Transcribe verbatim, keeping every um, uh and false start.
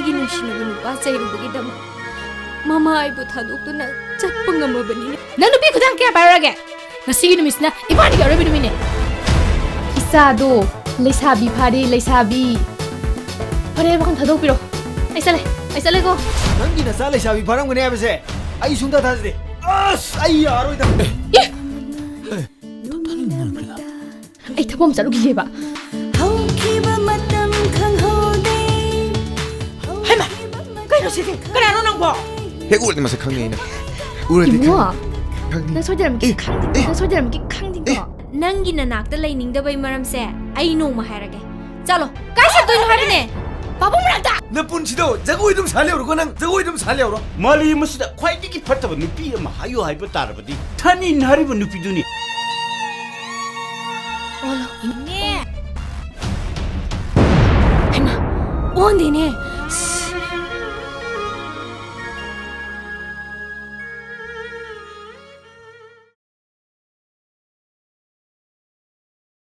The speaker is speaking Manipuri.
ꯑꯩꯒꯤ ꯅꯨꯡꯁꯤꯅꯕ ꯅꯨꯄꯥ ꯆꯩꯔꯨꯕꯒꯤꯗꯃꯛ ꯃꯃꯥ ꯑꯩꯕꯨ ꯊꯥꯗꯣꯛꯇꯨꯅ ꯆꯠꯄ ꯉꯝꯃꯕꯅꯤꯅꯦ꯫ ꯅꯪ ꯅꯨꯄꯤ ꯈꯨꯗꯥꯡ ꯀꯌꯥ ꯄꯥꯏꯔꯨꯔꯒꯦ? ꯉꯁꯤꯒꯤ ꯅꯨꯃꯤꯠꯁꯤꯅ ꯏꯕꯥꯅꯤꯒꯤ ꯑꯔꯣꯏꯕ ꯅꯨꯃꯤꯠꯅꯦ꯫ ꯏꯆꯥꯗꯣ ꯂꯩꯁꯥꯕꯤ ꯐꯥꯔꯦ, ꯂꯩꯁꯥꯕꯤ꯫ ꯐꯔꯦ, ꯋꯥꯈꯜ ꯊꯥꯗꯣꯛꯄꯤꯔꯣ꯫ ꯑꯩ ꯆꯠꯂꯦ, ꯑꯩ ꯆꯠꯂꯦꯀꯣ꯫ ꯅꯪꯒꯤ ꯅꯆꯥ ꯂꯩꯁꯥꯕꯤ ꯐꯥꯔꯝꯒꯅꯤ ꯍꯥꯏꯕꯁꯦ ꯑꯩ ꯁꯨꯡꯊꯥ ꯊꯥꯖꯗꯦ꯫ ꯑꯁ, ꯑꯩ ꯌꯥꯔꯣꯏꯗ꯫ ꯑꯦ! ꯑꯩ ꯊꯕꯛ ꯑꯃ ꯆꯠꯂꯨꯈꯤꯒꯦꯕ꯫ ꯍꯧꯈꯤꯕ ꯃꯇꯝ ꯈꯪꯍꯧꯗꯦ꯫ ꯍꯩꯃꯥ! ꯀꯩꯅꯣ ꯁꯤꯗꯤ? ꯀꯅꯥꯅꯣ ꯅꯪꯕꯣ? ꯍꯦꯛ ꯎꯔꯗꯤ ꯃꯁꯛ ꯈꯪꯉꯦ ꯑꯩꯅ꯫ ꯎꯔꯗꯤ ꯏꯕꯨꯡꯉꯣ, ꯈꯪ-, ꯈꯪꯉꯦ꯫ ꯅꯪ ꯁꯣꯏꯗꯅꯃꯛꯀꯤ ꯑꯦ, ꯈꯪꯅꯤꯡ-, ꯑꯦ꯫ ꯅꯪ ꯁꯣꯏꯗꯅꯃꯛꯀꯤ ꯈꯪꯅꯤꯡꯗ꯭ꯔꯣ? ꯑꯦ꯫ ꯅꯪꯒꯤ ꯅꯅꯥꯛꯇ ꯂꯩꯅꯤꯡꯗꯕꯩ ꯃꯔꯝꯁꯦ ꯑꯩ ꯅꯣꯡꯃ ꯍꯥꯏꯔꯒꯦ꯫ ꯆꯠꯂꯣ꯫ ꯀꯥꯏ ꯆꯠꯇꯣꯏꯅꯣ ꯍꯥꯏꯕꯅꯦ? ꯄꯥꯕꯨꯡ ꯃꯅꯥꯛꯇ! ꯅꯄꯨꯟꯁꯤꯗꯣ ꯖꯒꯣꯏ ꯑꯗꯨꯝ ꯁꯥ ꯂꯩꯍꯧꯔꯣꯀꯣ ꯅꯪ, ꯖꯒꯣꯏ ꯑꯗꯨꯝ ꯁꯥ ꯂꯩꯍꯧꯔꯣ꯫ ꯃꯥꯂꯦꯝ ꯑꯁꯤꯗ ꯈ꯭ꯋꯥꯏꯗꯒꯤ ꯐꯠꯇꯕ ꯅꯨꯄꯤ ꯑꯃ ꯍꯥꯏꯌꯨ ꯍꯥꯏꯕ ꯇꯥꯔꯕꯗꯤ ꯊꯥꯅꯤꯟ ꯍꯥꯏꯔꯤꯕ ꯅꯨꯄꯤꯗꯨꯅꯤ꯫ ꯑꯣꯜꯂꯣ꯫ ꯏꯅꯦ! ꯍꯩꯃꯥ! ꯑꯣꯟꯗꯦꯅꯦ!